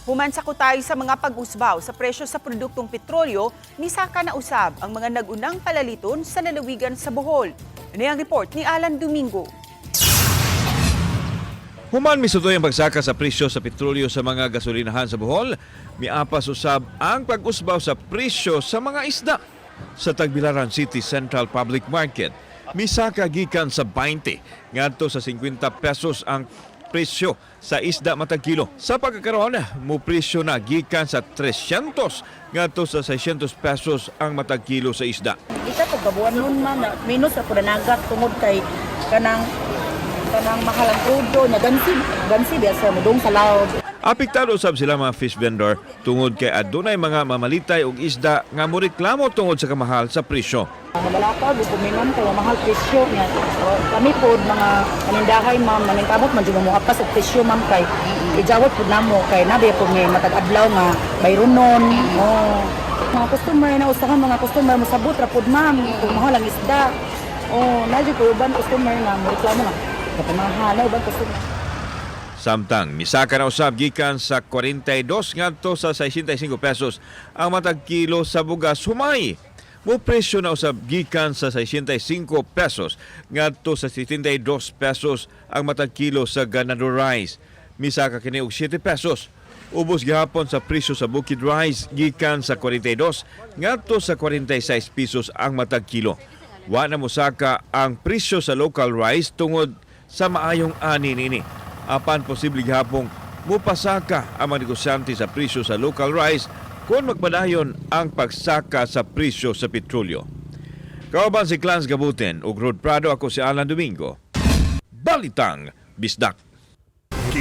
Human sa kutay sa mga pag-usbaw sa presyo sa produktong petrolyo, nisaka na usab ang mga nagunang palaliton sa lalawigan sa Bohol. Ano ang report ni Alan Domingo? Human misutoy ang pagsaka sa presyo sa petrolyo sa mga gasolinahan sa Bohol, miapas usab ang pag-usbaw sa presyo sa mga isda. Sa Tagbilaran City Central Public Market, misaka gikan sa 20 ngadto sa 50 pesos ang presyo sa isda matag kilo. Sa pagkakaroon, mo presyo na gikan sa 300 ngadto sa 600 pesos ang matag kilo sa isda. Ika to gabuan nun, ma'am, na minus sa nanagat tungod kay kanang kanang mahal ang krudo nya, gansi gansi biya sa mudong sa laod. Apektado usab sila mga fish vendor tungod kay adunay mga mamalitay og isda nga moreklamo tungod sa kamahal sa presyo. Mamalakaw di kuminon kay mahal presyo niya. Kami pod mga panindahay, ma'am, maningkamot man jud mo apas og presyo, ma'am, kay ijawat pod namo kay nabi pod may matag adlaw nga bayronon. Oh. Mga customer na usahan, mga customer mosabot ra pod, ma'am, kung mahal ang isda. Oh, na jud ko uban customer nga moreklamo nga kapamahal na uban customer. Samtang misaka na usab gikan sa 42 ngadto sa 65 pesos ang matag kilo sa bugas humay. Mo presyo na usab gikan sa 65 pesos ngadto sa 72 pesos ang matag kilo sa ganado rice. Misaka kini og 7 pesos. Ubos gihapon sa presyo sa Bukid rice gikan sa 42 ngadto sa 46 pesos ang matag kilo. Wa na mosaka ang presyo sa local rice tungod sa maayong ani niini. Apan posible gihapong mupasaka ang mga negosyante sa presyo sa local rice kung magpadayon ang pagsaka sa presyo sa petrolyo. Kauban si Clans Gabutin ug Rod Prado, ako si Alan Domingo. Balitang Bisdak.